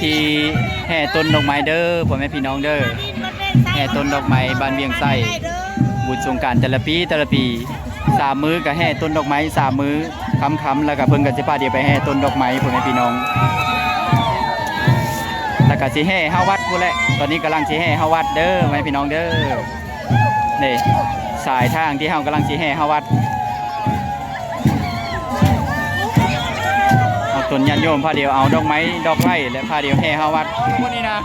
ທີ່ແຫ່ຕົ້ນດອກໄມ້ເດີ ພໍ່ແມ່ພີ່ນ້ອງເດີ. ແຫ່ຕົ້ນດອກໄມ້ບ້ານວຽງໄຊ ບຸນສົງການແຕ່ລະປີ ແຕ່ລະປີ ສາມມື້ກໍແຫ່ຕົ້ນດອກໄມ້ສາມມື້ ຄ່ຳໆ ແລ້ວກໍເພິ່ນກໍຊິພາດຽວໄປແຫ່ຕົ້ນດອກໄມ້ ພໍ່ແມ່ພີ່ນ້ອງ ແລ້ວກໍຊິແຫ່ເຂົ້າວັດພຸ້ນແຫຼະ. ຕອນນີ້ກຳລັງຊິແຫ່ເຂົ້າວັດເດີ ພໍ່ແມ່ພີ່ນ້ອງເດີ. ນີ້ສາຍທາງທີ່ເຮົາກຳລັງຊິແຫ່ເຂົ້າວັດ ເອົາຕົນຍາດໂຍມພາດຽວເອົາດອກໄມ້ດອກໄຫຼ ແລະ ພາດຽວແຫ່ເຂົ້າວັດ. ມື້ນີ້ນະ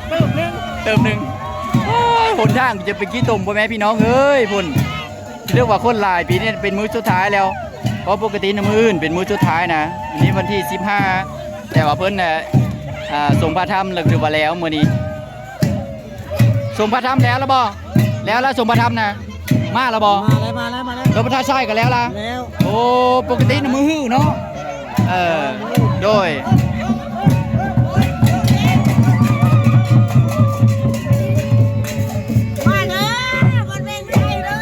ເຕີບໜຶ່ງ ເຕີບໜຶ່ງ ໂອ້ຍ ຫົນທາງຈະເປັນຂີ້ຕົມ ພໍ່ແມ່ພີ່ນ້ອງເອີຍ ພຸ້ນ. ເລື່ອງວ່າຄົນຫຼາຍ ປີນີ້ເປັນມື້ສຸດທ້າຍແລ້ວ ເພາະປົກກະຕິນະ ມື້ອື່ນເປັນມື້ສຸດທ້າຍນະ. ອັນນີ້ວັນທີສິບຫ້າ ແຕ່ວ່າເພິ່ນນະ ອ່າ ສົງພະທຳ ຫຼືວ່າແລ້ວມື້ນີ້. ສົງພະທຳແລ້ວລະບໍ່? ແລ້ວລະ ສົງພະທຳນະ ມາລະບໍ່? ມາແລ້ວ ມາແລ້ວ ມາແລ້ວ. ໂຕພະທາດຊາຍກໍແລ້ວລະ? ແລ້ວ. ໂອ້ ປົກກະຕິນະ ມື້ຮືເນາະ. ເອີ ໂດຍ. ມາເດີ ວັດວຽງໄຊເດີ.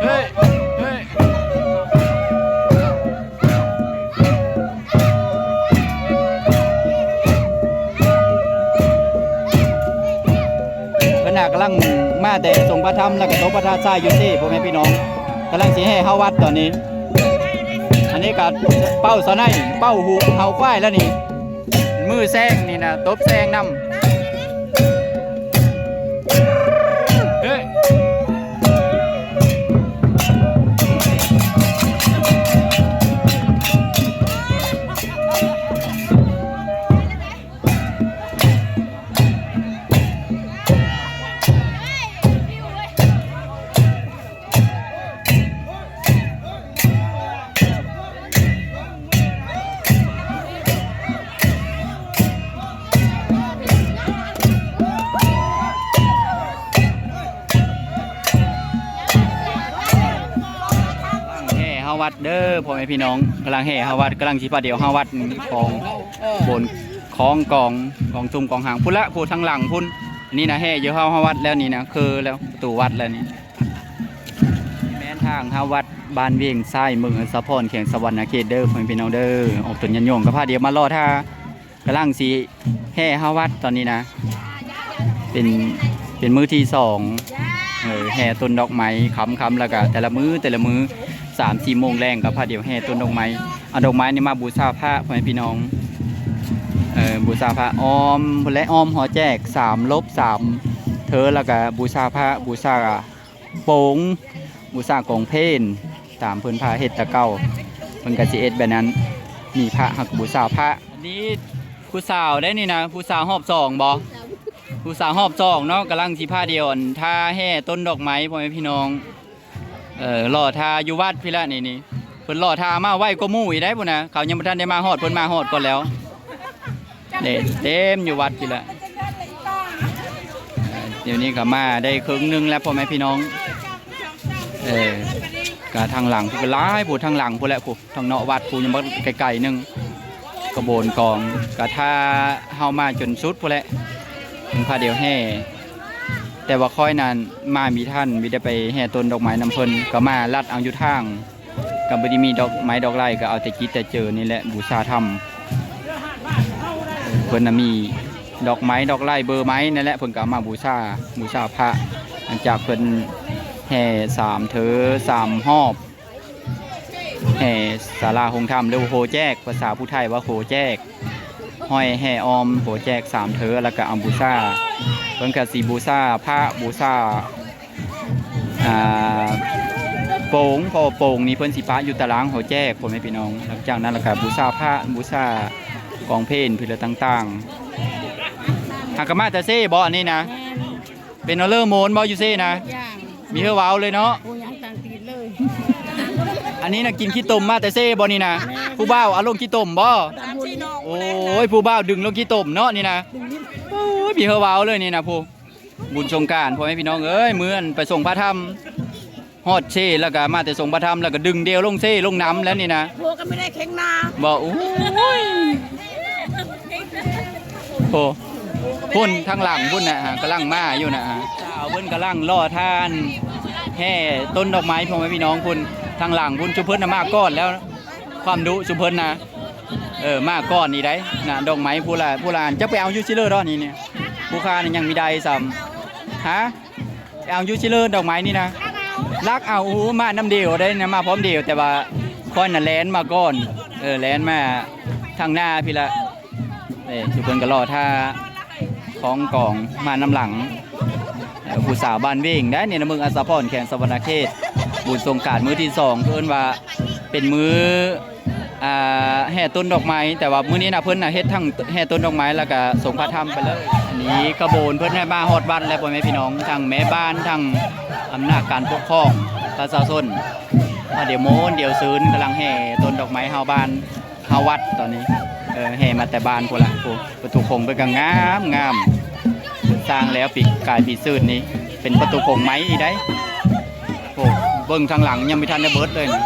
ເຮີ້ຍ ເຮີ້ຍ ເພິ່ນນະກຳລັງມາແຕ່ສົງພະທຳ ແລ້ວກໍໂຕພະທາດຊາຍຢູ່ເດ້ ພໍ່ແມ່ພີ່ນ້ອງ. ກຳລັງຊິແຫ່ເຂົ້າວັດຕອນນີ້. ອັນນີ້ກໍເປົ້າສະໄນ ເປົ້າຫູເຫົ່າຄວາຍແລ້ວນີ້. ມືແຊງນີ້ນະ ຕົບແຊງນຳ. ເຮີ້ຍ ແຫ່ເຂົ້າວັດເດີ ພໍ່ແມ່ພີ່ນ້ອງ. ກຳລັງແຫ່ເຂົ້າວັດ ກຳລັງຊິພາດຽວເຂົ້າວັດຂອງໂບນ ຂອງກອງ ກອງຊຸມກອງຫາງພຸ້ນລະ ຜູ້ທາງຫຼັງພຸ້ນ. ນີ້ນະ ແຫ່ຢູ່ເຂົ້າ ເຂົ້າວັດແລ້ວນີ້ນະ ຄືແລ້ວ ປະຕູວັດແລ້ວນີ້. ແມ່ນທາງເຂົ້າວັດບ້ານວຽງໄຊ ເມືອງອາສາພອນ ແຂວງສະຫວັນນະເຂດເດີ ພໍ່ແມ່ພີ່ນ້ອງເດີ. ອອກຕົນຍາດໂຍມກໍພາດຽວມາລໍຖ້າ ກຳລັງຊິແຫ່ເຂົ້າວັດຕອນນີ້ນະ ເປັນ ເປັນມື້ທີສອງ. ເອີ ແຫ່ຕົ້ນດອກໄມ້ຄ່ຳໆ ແລ້ວກະແຕ່ລະມື້ ແຕ່ລະມື້ ສາມສີ່ໂມງແລງກໍພາດຽວແຫ່ຕົ້ນດອກໄມ້ ເອົາດອກໄມ້ນີ້ມາບູຊາພະ ພໍ່ແມ່ພີ່ນ້ອງ. ເອີ ບູຊາພະ ອ້ອມພຸ້ນແຫຼະ ອ້ອມຫໍແຈກ ສາມລົບສາມເທີ ແລ້ວກະບູຊາພະ ບູຊາໂປງ ບູຊາກອງເພນ ຕາມເພິ່ນພາເຮັດແຕ່ເກົ່າ ເພິ່ນກະຊິເຮັດແບບນັ້ນ. ມີພະ ເຮົາກະບູຊາພະ. ອັນນີ້ຜູ້ສາວໄດ໋ນີ້ນະ ຜູ້ສາວຮອບສອງບໍ່? ຜູ້ສາວຮອບສອງເນາະ ກຳລັງຊິພາດຽວ ອັນ ຖ້າແຫ່ຕົ້ນດອກໄມ້ ພໍ່ແມ່ພີ່ນ້ອງ. ເອີ ລໍຖ້າຢູ່ວັດພີ້ລະນີ້ ນີ້ ເພິ່ນລໍຖ້າມາໄວກວ່າໝູ່ອີກໄດ໋ພຸ້ນນະ. ເຂົາຍັງບໍ່ທັນໄດ້ມາຮອດ ເພິ່ນມາຮອດກ່ອນແລ້ວ. ເດ້ ເຕັມຢູ່ວັດພີ້ລະ. ເອີ ດຽວນີ້ກໍມາໄດ້ເຄິ່ງໜຶ່ງແລ້ວ ພໍ່ແມ່ພີ່ນ້ອງ. ເອີ ກະທາງຫຼັງພຸ້ນກໍຫຼາຍ ຜູ້ທາງຫຼັງພຸ້ນແຫຼະ ຜູ້ທາງນອກວັດ ຜູ້ຍັງບໍ່ໄກໆໜຶ່ງ ກະໂບນກອງ. ກະຖ້າເຮົາມາຈົນສຸດພຸ້ນແຫຼະ ເພິ່ນພາດຽວແຫ່. ແຕ່ວ່າຂ້ອຍນັ້ນມາບໍ່ທັນ ມີແຕ່ໄປແຫ່ຕົ້ນດອກໄມ້ນຳເພິ່ນ ກໍມາລັດເອົາຢູ່ທາງ. ກໍບໍ່ໄດ້ມີດອກໄມ້ດອກໄຫຼ ກໍເອົາແຕ່ຈິດແຕ່ເຈີນີ້ແຫຼະ ບູຊາທຳ. ເພິ່ນນະມີດອກໄມ້ດອກໄຫຼ ເບີໄມ້ນັ້ນແຫຼະ ເພິ່ນກໍເອົາມາບູຊາ ບູຊາພະ. ຫຼັງຈາກເພິ່ນແຫ່ສາມເທີສາມຮອບ ແຫ່ສາລາໂຮງທຳ ຫຼືວ່າໂຮແຈກ ພາສາຜູ້ໄທວ່າໂຮແຈກ ຫ້ອຍແຫ່ອ້ອມໂຮແຈກສາມເທີ ແລ້ວກໍເອົາບູຊາ. ເພິ່ນກໍຊິບູຊາພະ ບູຊາ ອ່າ ໂປງ ເພາະວ່າໂປງນີ້ເພິ່ນຊິປະຢູ່ຕາລາງຫໍແຈກ ພໍ່ແມ່ພີ່ນ້ອງ. ຫຼັງຈາກນັ້ນແລ້ວກໍບູຊາພະ ບູຊາກອງເພນ ພິລະຕ່າງໆ. ຫາກະມາແຕ່ເຊບໍ່ ອັນນີ້ນະ? ແມ່ນ. ເປັນເອົາເລີໂມນບໍ່ຢູ່ເຊນະ? ຢ່າງ ມີເຮີເວົ້າເລີຍເນາະ ບໍ່ຍັງຕັ້ງຕີນເລີຍ. ອັນນີ້ນະກິນຂີ້ຕົມມາແຕ່ເຊບໍ່ນີ້ນະ? ແມ່ນ. ຜູ້ບ່າວເອົາລົງຂີ້ຕົມບໍ່? ຕຳບັກຫຸ່ງ. ໂອ້ຍ ຜູ້ບ່າວດຶງລົງຂີ້ຕົມເນາະນີ້ນະ. ໂອ້ຍ ມີເຮີເວົ້າເລີຍນີ້ນະ ຜູ້ ບຸນສົງການ ພໍ່ແມ່ພີ່ນ້ອງເອີຍ ມື້ອັນໄປສົງພະທຳ ຮອດເຊ ແລ້ວກໍມາແຕ່ສົງພະທຳ ແລ້ວກໍດຶງດຽວລົງເຊລົງນ້ຳແລ້ວນີ້ນະ. ຜົວກໍບໍ່ໄດ້ເຄັ່ງນາ ບໍ່. ໂອ້ຍ ໂອ້ ພຸ້ນທາງຫຼັງພຸ້ນນະ ກຳລັງມາຢູ່ນະ. ສາວເພິ່ນກຳລັງລໍຖ້າແຫ່ຕົ້ນດອກໄມ້ ພໍ່ແມ່ພີ່ນ້ອງພຸ້ນ. ທາງຫຼັງພຸ້ນ ຊຸມເພິ່ນນະມາກ່ອນແລ້ວ ຄວາມດຸຊຸມເພິ່ນນະ ເອີ ມາກ່ອນນີ້ໄດ໋ນະ. ດອກໄມ້ຜູ້ລະ ຜູ້ລະອັນ ຈັກໄປເອົາຢູ່ຊິເລີດອນີ້ນີ້ ຜູ້ຄ້ານີ້ຍັງມີໄດ້ຊ້ຳ. ຮະ ໄປເອົາຢູ່ຊິເລີດ ດອກໄມ້ນີ້ນະ ລັກເອົາ. ໂອ້ ມານຳດຽວໄດ໋ນະ ມາພ້ອມດຽວ ແຕ່ວ່າຂ້ອຍນະແລ່ນມາກ່ອນ ເອີ ແລ່ນມາທາງໜ້າພີ້ລະ. ເອີ ຊຸມເພິ່ນກໍລໍຖ້າ ຄອງກອງມານຳຫຼັງ ເອີ ຜູ້ສາວບ້ານເວງໄດ໋ນີ້ນະ ເມືອງອາດສະພອນ ແຂວງສະຫວັນນະເຂດ. ບຸນສົງການມື້ທີສອງ ເອີ້ນວ່າເປັນມື້ ອ່າ ແຫ່ຕົ້ນດອກໄມ້ ແຕ່ວ່າມື້ນີ້ນະ ເພິ່ນນະເຮັດທັງແຫ່ຕົ້ນດອກໄມ້ ແລ້ວກະສົງພະທຳໄປເລີຍ. ອັນນີ້ຂະບວນເພິ່ນໃຫ້ມາຮອດວັດແລ້ວ ພໍ່ແມ່ພີ່ນ້ອງ ທັງແມ່ບ້ານ ທັງອຳນາດການປົກຄອງ ປະຊາຊົນ ດຽວມ່ວນດຽວຊື່ນ ກຳລັງແຫ່ຕົ້ນດອກໄມ້ເຮົາບ້ານ ເຮົາວັດຕອນນີ້ ເອີ ແຫ່ມາແຕ່ບ້ານພຸ້ນລະ. ໂອ້ ປະຕູໂຂງເພິ່ນກໍງາມໆ ສ້າງແລ້ວປີກາຍປີຊື່ນນີ້ ເປັນປະຕູໂຂງໃໝ່ອີກໄດ໋. ໂອ້ ເບິ່ງທາງຫຼັງຍັງບໍ່ທັນໄດ້ເບິດເລີຍນະ.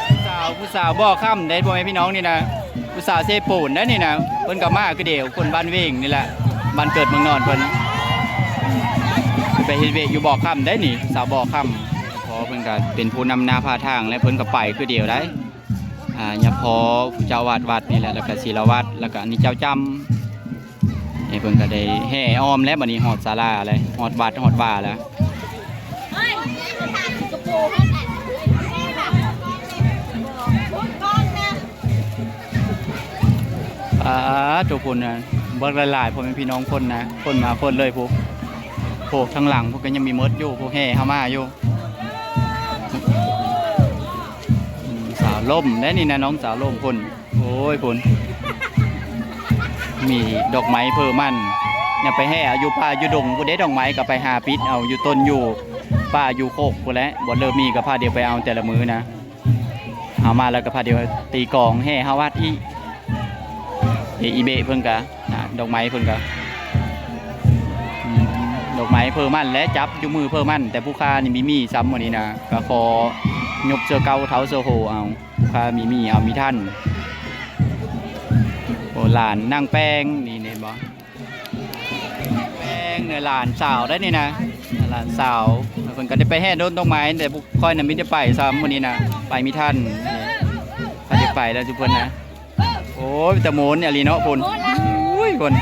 ຜູ້ສາວ ຜູ້ສາວບໍ່ຄຳເດ້ ພໍ່ແມ່ພີ່ນ້ອງນີ້ນະ. ຜູ້ສາວເຊໂປນໄດ໋ນີ້ນະ ເພິ່ນກໍມາຄືດຽວ ຄົນບ້ານເວງນີ້ແຫຼະ ບ້ານເກີດເມືອງນອນເພິ່ນ. ໄປເຮັດວຽກຢູ່ບໍ່ຄຳໄດ໋ນີ້ ສາວບໍ່ຄຳ. ພໍ່ເພິ່ນກໍເປັນຜູ້ນຳໜ້າພາທາງ ແລະ ເພິ່ນກໍໄປຄືດຽວໄດ໋. ອ່າ ຍາພໍ່ເຈົ້າອາວາດວັດນີ້ແຫຼະ ແລ້ວກໍສີລະວັດ ແລ້ວກໍອັນນີ້ເຈົ້າຈຳ. ນີ້ເພິ່ນກໍໄດ້ແຫ່ອ້ອມແລ້ວ ບັດນີ້ຮອດສາລາແລ້ວ ຮອດວັດຮອດວາແລ້ວ. ອ່າ ທຸກຄົນນະ ເບິ່ງຫຼາຍໆ ພໍ່ແມ່ພີ່ນ້ອງຄົນນະ ຄົນມາຄົນເລີຍພຸ້ນ. ໂພກທາງຫຼັງພຸ້ນກໍຍັງມີໝົດຢູ່ ພວກແຫ່ເຮົາມາຢູ່. ອືມ ສາວລົມໄດ໋ນີ້ນະ ນ້ອງສາວລົມພຸ້ນ. ໂອ້ຍ ພຸ້ນ ມີດອກໄມ້ເພີ້ມັນ ຍັງໄປແຫ່ເອົາຢູ່ປ່າຢູ່ດົງພຸ້ນເດ້. ດອກໄມ້ກໍໄປຫາປິດເອົາຢູ່ຕົ້ນຢູ່ປ່າຢູ່ໂຄກພຸ້ນແຫຼະ. ບໍ່ເລີ່ມມີກໍພາດຽວໄປເອົາແຕ່ລະມື້ນະ. ເອົາມາແລ້ວກໍພາດຽວຕີກອງແຫ່ເຮົາວັດອີກ. ເອ ອີເບະເພິ່ນກະ ອ່າ ດອກໄມ້ເພິ່ນກະ ອືມ ດອກໄມ້ເພີ້ມັນແຫຼະ ຈັບຢູ່ມືເພີ້ມັນ. ແຕ່ຜູ້ຄ້ານີ້ມີມີຊ້ຳມື້ນີ້ນະ ກໍຂໍຍົກເສື້ອເກົ່າເທົາເສື້ອໂຮເອົາ. ພາມີມີເອົາມີທັນ. ໂອ້ ຫຼານນາງແປ້ງນີ້ເຫັນບໍ່? ແປ້ງເນຍ ຫຼານສາວໄດ໋ນີ້ນະ ຫຼານສາວ. ເພິ່ນກໍໄດ້ໄປແຫ່ດົນດອກໄມ້ ແຕ່ພວກຂ້ອຍນະມີແຕ່ໄປຊ້ຳມື້ນີ້ນະ ໄປມີທັນ. ຂ້ອຍໄດ້ໄປແລ້ວທຸກຄົນນະ. ໂອ້ຍ ແຕ່ໂມນອີ່ຫຼີເນາະພຸ້ນ. ໂອ້ຍ ພຸ້ນ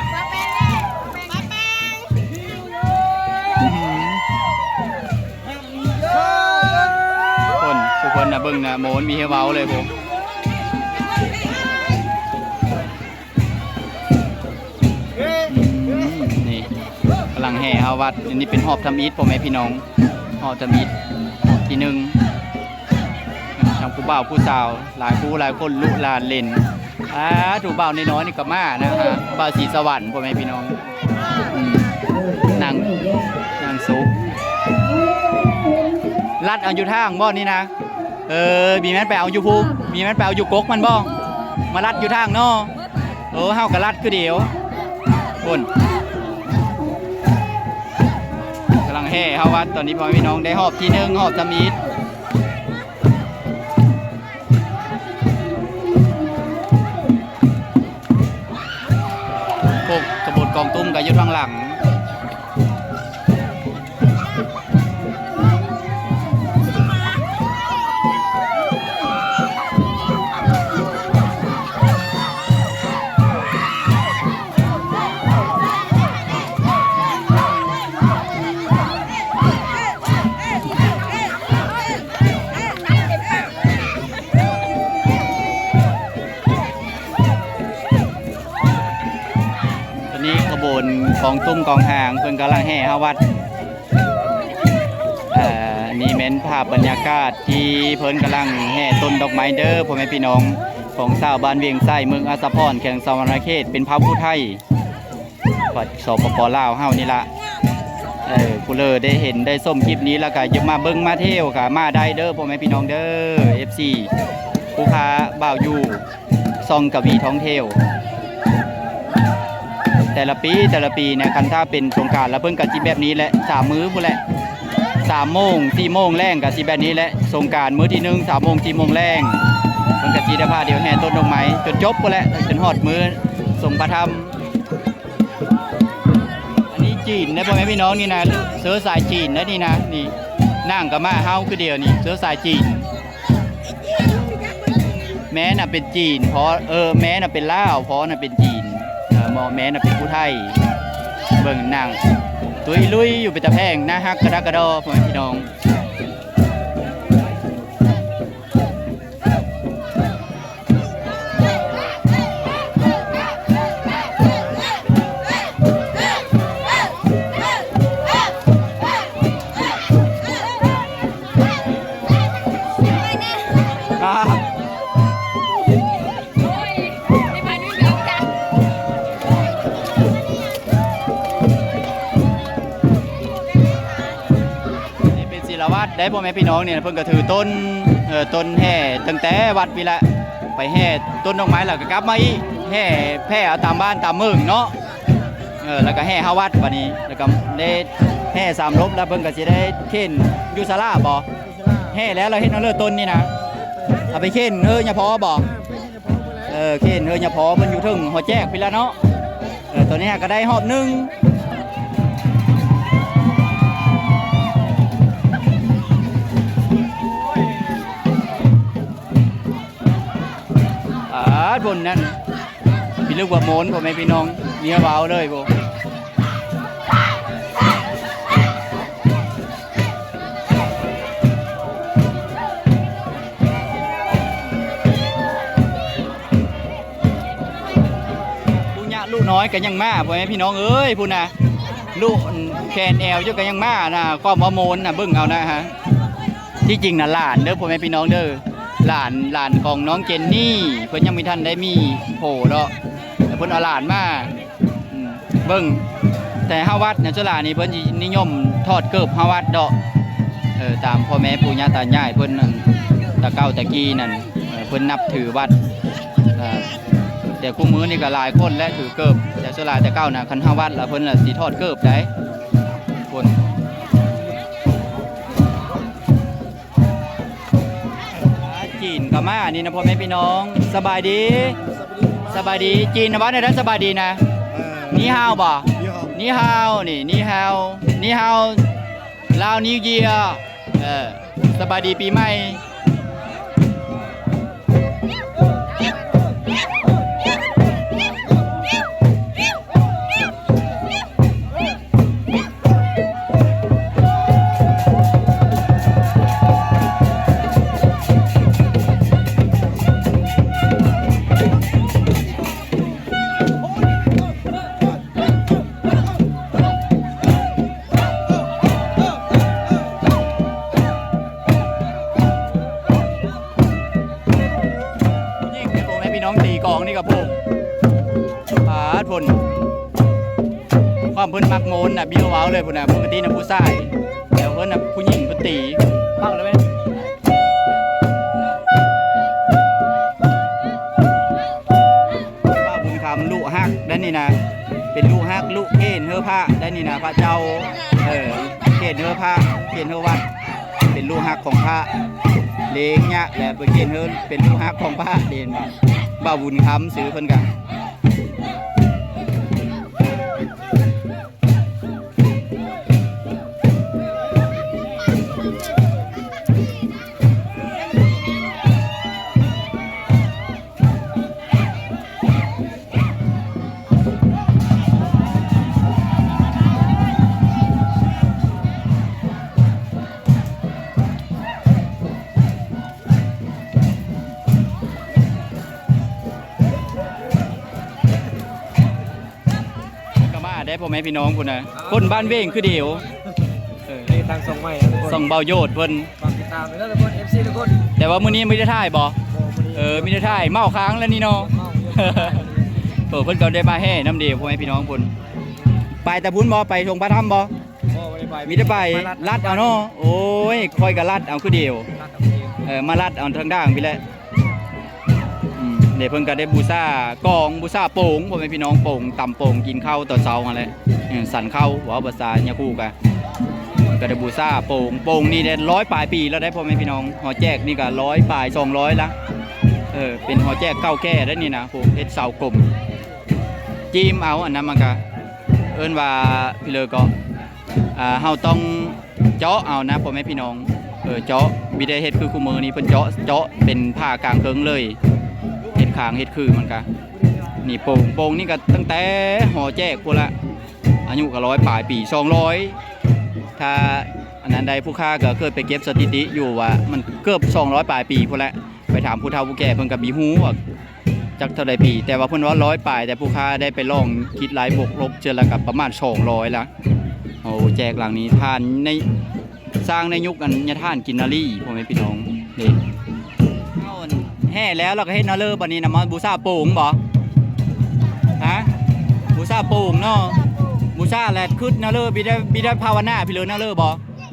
ພຸ້ນ ທຸກຄົນນະ ເບິ່ງນະ ໂມນມີໃຫ້ເວົ້າເລີຍພຸ້ນ. ອືມ ນີ້ກຳລັງແຫ່ເຂົ້າວັດ. ອັນນີ້ເປັນຮອບທຳອິດ ພໍ່ແມ່ພີ່ນ້ອງ ຮອບທຳອິດ ຮອບທີໜຶ່ງ. ທັງຜູ້ບ່າວຜູ້ສາວ ຫຼາຍຄູ່ຫຼາຍຄົນ ລູກຫຼານເຫຼັ້ນ. ອາ ຜູ້ບ່າວນ້ອຍໆນີ້ກໍມານະ ບ່າວສີສະຫວັນ ພໍ່ແມ່ພີ່ນ້ອງ. ອືມ ນັ່ງ ນັ່ງສຸກ ລັດເອົາຢູ່ທາງບໍ່ນີ້ນະ? ເອີ ມີແມ່ນໄປເອົາຢູ່ພູ ມີແມ່ນໄປເອົາຢູ່ກົກມັນບໍ່? ມາລັດຢູ່ທາງເນາະ. ໂອ້ ເຮົາກໍລັດຄືດຽວ. ພຸ້ນ ກຳລັງແຫ່ເຂົ້າວັດຕອນນີ້ ພໍ່ແມ່ພີ່ນ້ອງ ໄດ້ຮອບທີໜຶ່ງ ຮອບທຳອິດ. ພວກຂະບວນກອງຕຸ້ມກໍຢູ່ທາງຫຼັງ. ຕອນນີ້ຂະບວນກອງຕຸ້ມກອງຫາງເພິ່ນກຳລັງແຫ່ເຂົ້າວັດ. ເອີ ນີ້ແມ່ນພາບບັນຍາກາດທີ່ເພິ່ນກຳລັງແຫ່ຕົ້ນດອກໄມ້ເດີ ພໍ່ແມ່ພີ່ນ້ອງ ຂອງຊາວບ້ານວຽງໄຊ ເມືອງອາດສະພອນ ແຂວງສະຫວັນນະເຂດ ເປັນເຜົ່າຜູ້ໄທ ສປປ ລາວເຮົານີ້ລະ. ເອີ ຜູ້ເລີໄດ້ເຫັນໄດ້ຊົມຄລິບນີ້ແລ້ວກະຢາກມາເບິ່ງມາທ່ຽວກະມາໄດ້ເດີ ພໍ່ແມ່ພີ່ນ້ອງເດີ ເອັຟຊີ ຜູ້ຄ້າບ່າວຢູ່ ຊ່ອງກະວີທ່ອງທ່ຽວ. ແຕ່ລະປີ ແຕ່ລະປີນະ ຄັນຖ້າເປັນສົງການລະເພິ່ນກະຊິແບບນີ້ແຫຼະ ສາມມື້ພຸ້ນແຫຼະ ສາມໂມງ ສີ່ໂມງແລງກະຊິແບບນີ້ແຫຼະ. ສົງການມື້ທີໜຶ່ງ ສາມໂມງ ສີ່ໂມງແລງ ເພິ່ນກະຊິໄດ້ພາດຽວແຫ່ຕົ້ນດອກໄມ້ຈົນຈົບພຸ້ນແຫຼະ ຈົນຮອດມື້ຊົງພະທຳ. ອັນນີ້ ຈີນເດ້ພໍ່ແມ່ພີ່ນ້ອງ ນີ້ນະ ເຊື້ອສາຍຈີນເດ້ນີ້ນະ. ນີ້ນາງກໍມາເຮົາຄືດຽວນີ້ ເຊື້ອສາຍຈີນ. ແມ່ນະເປັນຈີນ ພໍ່ ເອີ ແມ່ນະເປັນລາວ ພໍ່ນະເປັນຈີນ. ເອີ ໝໍແມ່ນະເປັນຜູ້ໄທ. ເບິ່ງນາງຕຸ້ຍລຸຍຢູ່ ເປັນຕາແພງ ໜ້າຮັກກະດາກະດໍ ພໍ່ແມ່ພີ່ນ້ອງ. ນີ້ເປັນສິລະວັດໄດ໋ ພໍ່ແມ່ພີ່ນ້ອງ. ນີ້ເພິ່ນກໍຖືຕົ້ນ ເອີ ຕົ້ນແຫ່ຕັ້ງແຕ່ວັດພຸ້ນລະ ໄປແຫ່ຕົ້ນດອກໄມ້ ແລ້ວກໍກັບມາອີກ ແຫ່ແຜ່ເອົາຕາມບ້ານຕາມເມືອງເນາະ. ເອີ ແລ້ວກໍແຫ່ເຂົ້າວັດບັດນີ້ ແລ້ວກໍໄດ້ແຫ່ສາມລົບ ແລ້ວເພິ່ນກໍຊິໄດ້ເຂັນຢູ່ສາລາບໍ? ແຫ່ແລ້ວ ແລ້ວເຮັດເອົາເລີຕົ້ນນີ້ນະ ເອົາໄປເຂັນເຮີຍາພໍບໍ? ເອີ ເຂັນເຮີຍາພໍ ເພິ່ນຢູ່ເທິງຫໍແຈກພຸ້ນລະເນາະ. ເອີ ຕອນນີ້ຫາກໍໄດ້ຮອບໜຶ່ງ. ອາ ບົນນັ້ນ ພິລຶກວ່າໂມນ ພໍ່ແມ່ພີ່ນ້ອງ ເມຍເວົ້າເລີຍໂບ. ຜູ້ຍະລູກນ້ອຍກໍຍັງມາ ພໍ່ແມ່ພີ່ນ້ອງເອີຍ ພຸ້ນນະ ລູກແຂນແອວຢູ່ກໍຍັງມານະ. ຄວາມວ່າໂມນນະ ເບິ່ງເອົານະຮະ. ທີ່ຈິງນະຫຼານເດີ ພໍ່ແມ່ພີ່ນ້ອງເດີ ຫຼານ ຫຼານຂອງນ້ອງເຈນນີ້ ເພິ່ນຍັງບໍ່ທັນໄດ້ມີຜົວດອກ ແຕ່ເພິ່ນເອົາຫຼານມາ. ອືມ ເບິ່ງ ແຕ່ເຮົາວັດນະ ສ່ວນຫຼາຍນີ້ເພິ່ນຊິນິຍົມຖອດເກີບເຮົາວັດດອກ. ເອີ ຕາມພໍ່ແມ່ປູ່ຍ່າຕາຍາຍເພິ່ນນັ້ນ ແຕ່ເກົ່າແຕ່ກີ້ນັ້ນ ເອີ ເພິ່ນນັບຖືວັດ. ເອີ ແຕ່ຄູ່ມື້ນີ້ກໍຫຼາຍຄົນແຫຼະຖືເກີບ ແຕ່ສ່ວນຫຼາຍແຕ່ເກົ່ານະ ຄັນເຮົາວັດລະເພິ່ນລະຊິຖອດເກີບໄດ໋ ຄົນ. ຈີນກໍມານີ້ນະ ພໍ່ແມ່ພີ່ນ້ອງ. ສະບາຍດີ ສະບາຍດີ. ສະບາຍດີ ຈີນນະ ເວົ້າແນວໃດສະບາຍດີນະ? ເອີ ນີ້ຮາວບໍ? ນີ້ຮາວ ນີ້ຮາວ ນີ້ ນີ້ຮາວ ນີ້ຮາວ ລາວນິວເຢຍ. ເອີ ສະບາຍດີປີໃໝ່. ຍິງໃຫ້ພໍ່ແມ່ພີ່ນ້ອງຕີກອງນີ້ກໍພຸ້ນ ປາດພຸ້ນ. ຄວາມເພິ່ນມັກໂມນນະ ບິວເວົ້າເລີຍພຸ້ນນະ. ປົກກະຕິນະຜູ້ຊາຍ ແຕ່ເພິ່ນນະຜູ້ຍິງເພິ່ນຕີ. ຟັງແລ້ວແມ່ນ ປ້າບຸນຄຳ ລູກຮັກໄດ໋ນີ້ນະ ເປັນລູກຮັກ ລູກເຂນເຮີພະໄດ໋ນີ້ນະ ພະເຈົ້າ ເອີ ເຂນເຮີພະ ເຂນເຮີວັດ ເປັນລູກຮັກຂອງພະ ເລງຍະ ແລະ ເປັນເຂນເຮີ ເປັນລູກຮັກຂອງພະ ເດນ ບ່າວບຸນຄຳ ຊື່ເພິ່ນກະ. ກໍມາໄດ້ພໍ່ແມ່ພີ່ນ້ອງພຸ້ນນະ ຄົນບ້ານເວງຄືດຽວ. ເອີ ນີ້ທາງຊ່ອງໃໝ່ ຊ່ອງເບົາໂຍດເພິ່ນ ຝາກຕິດຕາມໄດ້ເດີທຸກຄົນ ເອັຟຊີທຸກຄົນ. ແຕ່ວ່າມື້ນີ້ບໍ່ໄດ້ຖ່າຍບໍ? ບໍ່ ມື້ນີ້ ເອີ ມີແຕ່ຖ່າຍເມົາຄ້າງແລ້ວນີ້ເນາະ. ເມົາ ເອີ ເພິ່ນກໍໄດ້ມາແຫ່ນຳເດ ພໍ່ແມ່ພີ່ນ້ອງພຸ້ນ. ໄປແຕ່ພຸ້ນບໍ່? ໄປທົ່ງພະທຳບໍ່? ບໍ່ ບໍ່ໄດ້ໄປ ມີແຕ່ໄປ ໄປລັດ ລັດເອົາເນາະ. ໂອ້ຍ ຂ້ອຍກໍລັດເອົາຄືດຽວ ລັດເອົາຄືດຽວ. ເອີ ມາລັດເອົາທາງດ້າງພີ້ແຫຼະ. ອືມ ເດ ເພິ່ນກໍໄດ້ບູຊາກອງ ບູຊາໂປງ ພໍ່ແມ່ພີ່ນ້ອງ ໂປງ ຕຳໂປງກິນເຂົ້າຕອນເຊົ້າຫັ້ນແຫຼະ. ເອີ ສັນເຂົ້າ ເວົ້າພາສາຍາຄູກະ ກໍໄດ້ບູຊາໂປງ. ໂປງນີ້ໄດ້ຮ້ອຍປາຍປີແລ້ວໄດ໋ ພໍ່ແມ່ພີ່ນ້ອງ. ຫໍແຈກນີ້ກໍຮ້ອຍປາຍ ສອງຮ້ອຍລະ. ເອີ ເປັນຫໍແຈກເກົ່າແກ່ໄດ໋ນີ້ນະ ໂອ້ ເຮັດເສົາກົມ ຈີ້ມເອົາ ອັນນັ້ນມັນກະ ເອີ້ນວ່າພີ່ເລີເກາະ ອ່າ ເຮົາຕ້ອງເຈາະເອົານະ ພໍ່ແມ່ພີ່ນ້ອງ. ເອີ ເຈາະ ບໍ່ໄດ້ເຮັດຄືຄູ່ມື້ນີ້ ເພິ່ນເຈາະ ເຈາະເປັນຜ້າກາງເຄິ່ງເລີຍ ເຮັດຄາງເຮັດຄືມັນກະ. ນີ້ໂປ່ງ ໂປ່ງນີ້ກະຕັ້ງແຕ່ຫໍແຈກພຸ້ນລະ ອາຍຸກະຮ້ອຍປາຍປີ ສອງຮ້ອຍ ຖ້າອັນນັ້ນໄດ້. ຜູ້ຂ້າກະເຄີຍໄປເກັບສະຖິຕິຢູ່ວ່າມັນເກືອບສອງຮ້ອຍປາຍປີພຸ້ນແຫຼະ. ໄປຖາມຜູ້ເຖົ້າຜູ້ແກ່ເພິ່ນກະບໍ່ຮູ້ວ່າຈັກເທົ່າໃດປີ ແຕ່ວ່າເພິ່ນວ່າຮ້ອຍປາຍ ແຕ່ຜູ້ຂ້າໄດ້ໄປລອງຄິດໄລ່ບວກລົບເທື່ອລະກະປະມານສອງຮ້ອຍລະ. ໂອ້ ແຈກຫຼັງນີ້ ທ່ານໃນ ສ້າງໃນຍຸກອັນຍາທ່ານກິນນາລີ ພໍ່ແມ່ພີ່ນ້ອງເດ້. ເອົາອັນແຫ່ແລ້ວ ແລ້ວກະເຮັດແນວເລີ ບາດນີ້ນະ ມາບູຊາໂປ່ງບໍ? ຮະ? ບູຊາໂປ່ງເນາະ ບູຊາແລ້ວຄຶດແນວເລີ ບໍ່ໄດ້ ບໍ່ໄດ້ພາວະນາພີ່ເລີແນວເລີບໍ? ບໍ່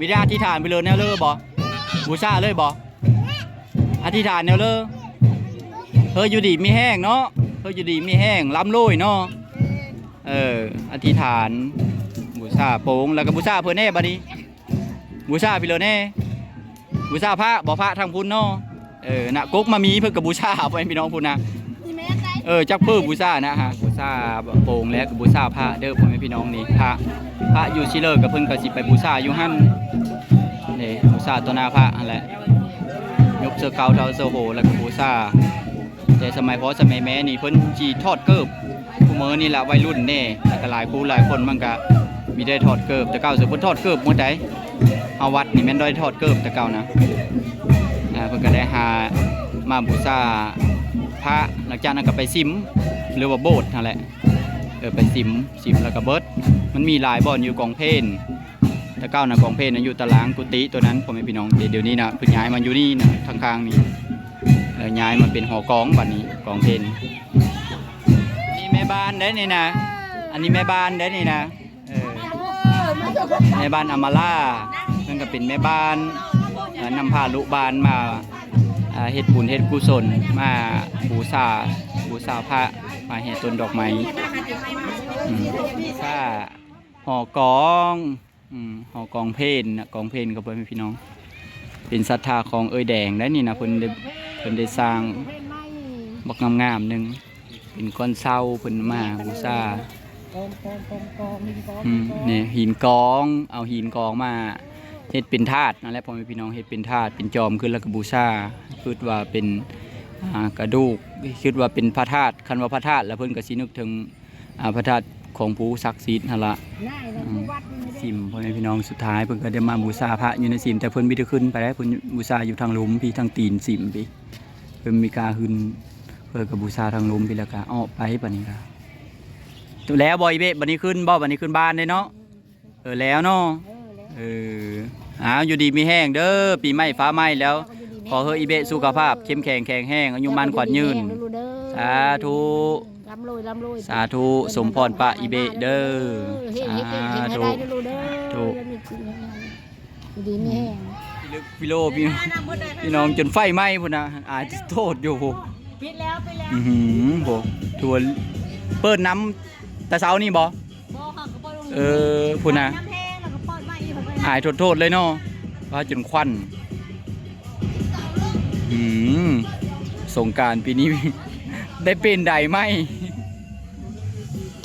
ໄດ້ອະທິຖານພີ່ເລີແນວເລີບໍ? ບູຊາເລີຍບໍ? ອະທິຖານແນວເລີ ເຮີຢູ່ດີມີແຮງເນາະ ເຮີຢູ່ດີມີແຮງ ລ່ຳລວຍເນາະ. ເອີ ອະທິຖານ ບູຊາໂປ່ງ ແລ້ວກະບູຊາເພິ່ນແດ່ບາດນີ້ ບູຊາພີ່ເລີແດ່ ບູຊາພະບໍ? ພະທາງພຸ້ນເນາະ. ເອີ ນະ ກົກມະມີເພິ່ນກະບູຊາ ພໍ່ແມ່ພີ່ນ້ອງພຸ້ນນະ. ເອີ ຈັກເພີບູຊານະ ຫາ ບູຊາໂປ່ງແລ້ວກະບູຊາພະເດີ ພໍ່ແມ່ພີ່ນ້ອງ. ນີ້ພະ ພະຢູ່ຊິເລີກະເພິ່ນກະຊິໄປບູຊາຢູ່ຫັ້ນເດ້ ບູຊາຕໍ່ໜ້າພະຫັ້ນແຫຼະ. ຍົກເສື້ອເກົ່າເທົາເສື້ອໂຫ ແລ້ວກະບູຊາ. ແຕ່ສະໄໝພໍ່ສະໄໝແມ່ນີ້ເພິ່ນຊິຖອດເກີບ ຄູ່ມື້ນີ້ລະໄວລຸ້ນແດ່ ແລ້ວກະຫຼາຍຄູ່ຫຼາຍຄົນມັນກະມີໄດ້ຖອດເກີບ. ແຕ່ເກົ່າເສື້ອເພິ່ນຖອດເກີບໝົດໃດ ເຮົາວັດນີ້ແມ່ນໄດ້ຖອດເກີບແຕ່ເກົ່ານະ. ອ່າ ເພິ່ນກະໄດ້ຫາມາບູຊາພະ ຫຼັງຈາກນັ້ນກະໄປສິມ ຫຼືວ່າໂບດຫັ້ນແຫຼະ. ເອີ ໄປສິມ ສິມແລ້ວກະເບິດ. ມັນມີຫຼາຍບ່ອນຢູ່ກອງເພນ ແຕ່ເກົ່ານະ ກອງເພນນະຢູ່ຕາລາງກຸຕິໂຕນັ້ນ ພໍ່ແມ່ພີ່ນ້ອງ. ແຕ່ດຽວນີ້ນະເພິ່ນຍ້າຍມາຢູ່ນີ້ນະ ຂ້າງໆນີ້ ເອີ ຍ້າຍມາເປັນຫໍກອງບາດນີ້ ກອງເພນ. ນີ້ແມ່ບ້ານເດ້ນີ້ນະ ອັນນີ້ແມ່ບ້ານເດ້ນີ້ນະ. ເອີ ແມ່ບ້ານອຳມາລາ ເພິ່ນກະເປັນແມ່ບ້ານ ເອີ ນຳພາລູກບ້ານມາ ເຮັດບຸນເຮັດກຸສົນ ມາບູຊາ ບູຊາພະ ມາແຫ່ຕົ້ນດອກໄມ້ ອືມ ບູຊາຫໍກອງ ອືມ ຫໍກອງເພນນະ ກອງເພນກະພໍ່ແມ່ພີ່ນ້ອງ. ເປັນສັດທາຂອງເອື້ອຍແດງໄດ໋ນີ້ນະ ເພິ່ນໄດ້ ເພິ່ນໄດ້ສ້າງບັກງາມໆໜຶ່ງ ເປັນກ່ອນເຊົ້າເພິ່ນມາບູຊາ. ອືມ ນີ້ຫີນກອງ ເອົາຫີນກອງມາເຮັດເປັນທາດນັ້ນແຫຼະ ພໍ່ແມ່ພີ່ນ້ອງ ເຮັດເປັນທາດເປັນຈອມຂຶ້ນ ແລ້ວກະບູຊາ. ຄຶດວ່າເປັນ ອ່າ ກະດູກ ຄຶດວ່າເປັນພະທາດ ຄັນວ່າພະທາດລະເພິ່ນກະຊິນຶກເຖິງ ອ່າ ພະທາດຂອງຜູ້ສັກສິດຫັ້ນລະ. ອືມ ສິມ ພໍ່ແມ່ພີ່ນ້ອງ ສຸດທ້າຍເພິ່ນກະໄດ້ມາບູຊາພະຢູ່ໃນສິມ ແຕ່ເພິ່ນບໍ່ໄດ້ຂຶ້ນໄປໃດ໋ ເພິ່ນບູຊາຢູ່ທາງລຸ່ມພີ້ ທາງຕີນສິມພີ້ ເພິ່ນມີກາຂຶ້ນ ເພິ່ນກະບູຊາທາງລຸ່ມພີ້ ແລ້ວກະອອກໄປ. ບາດນີ້ກະ ແລ້ວບໍ່ອີເບະ ບາດນີ້ຂຶ້ນບໍ່? ບາດນີ້ຂຶ້ນບ້ານເດ້ເນາະ. ເອີ ແລ້ວເນາະ. ເອີ ເອີ ເອົາ ຢູ່ດີມີແຮງເດີ ປີໃໝ່ຟ້າໃໝ່ແລ້ວ ຂໍໃຫ້ອີເບະສຸຂະພາບເຂັ້ມແຂງແຂງແຮງ ອາຍຸໝັ້ນຂວັນຍືນ. ສາທຸ ລ່ຳລວຍ ລ່ຳລວຍ ສາທຸ ສົມພອນປະອີເບະເດີ. ສາທຸ ຢູ່ດີມີແຮງ ພີ່ໂລ ພີ່ນ້ອງ ຈົນໄຟໄໝ້ພຸ້ນນະ ອາຍໂທດຢູ່ພຸ້ນ. ປິດແລ້ວ ປິດແລ້ວ. ອືຫື ໂຫ ຖືວ່າເປີດນ້ຳແຕ່ເຊົ້ານີ້ບໍ່? ບໍ່ ເຂົາກະເປີດ ເອີ ພຸ້ນນະ ນ້ຳແຫ້ງແລ້ວກະເປີດໃໝ່ອີກ ອາຍໂທດໆເລີຍເນາະ ວ່າຈົນຄວັນ. ອືມ ສົງການປີນີ້ໄດ້ເປັນໃດໃໝ່.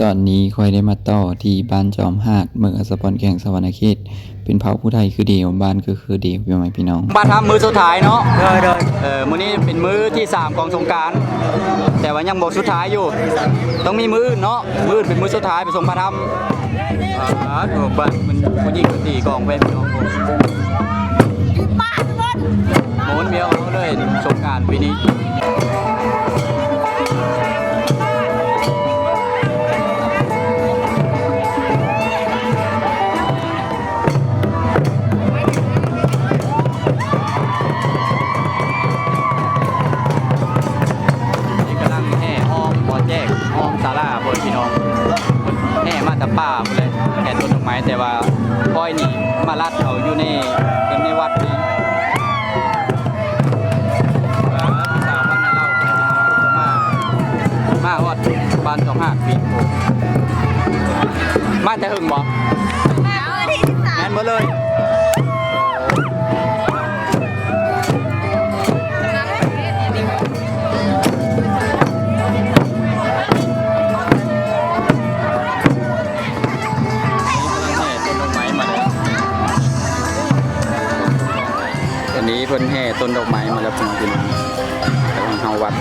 ຕອນນີ້ຂ້ອຍໄດ້ມາຕໍ່ທີ່ບ້ານຈອມຫາດ ເມືອງອັດສະພອນ ແຂວງສະຫວັນນະເຂດ ເປັນເຜົ່າຜູ້ໄທຄືດຽວ ບ້ານກະຄືດຽວ ພີ່ນ້ອງ ພີ່ນ້ອງ. ພະທຳມື້ສຸດທ້າຍເນາະ. ໂດຍ ໂດຍ. ເອີ ມື້ນີ້ເປັນມື້ທີສາມຂອງສົງການ ແຕ່ວ່າຍັງບໍ່ສຸດທ້າຍຢູ່ ຕ້ອງມີມື້ອື່ນເນາະ. ມື້ອື່ນເປັນມື້ສຸດທ້າຍໄປສົ່ງພະທຳ. ປາດໂທ້ ບ້ານມັນຜູ້ຍິງກະຕີກອງໄປພີ່ນ້ອງ. ໂອ້ ໂມນວຽວເຮົາເລີຍສົງການປີນີ້. ນີ້ກຳລັງແຫ່ອ້ອມຫໍແຈກ ອ້ອມສາລາພຸ້ນພີ່ນ້ອງ ແຫ່ມາແຕ່ປ່າພຸ້ນເລີຍ ແຫ່ຕົ້ນດອກໄມ້ ແຕ່ວ່າຂ້ອຍນີ້ມາລັດເອົາຢູ່ໃນ ຢູ່ໃນວັດນີ້. ອ່າ ຜູ້ສາວບ້ານນາເລົ່າ ມາ ມາຮອດບ້ານຈອມຫາດປີນີ້ ມາແຕ່ເຫິງບໍ່? ມາມື້ທີສິບສາມ ແມ່ນເບິດເລີຍ. ນີ້ກຳລັງ ນີ້ເພິ່ນແຫ່ຕົ້ນດອກໄມ້ມາແລ້ວ ພີ່ນ້ອງ ໄປທາງເຮົາວັດ.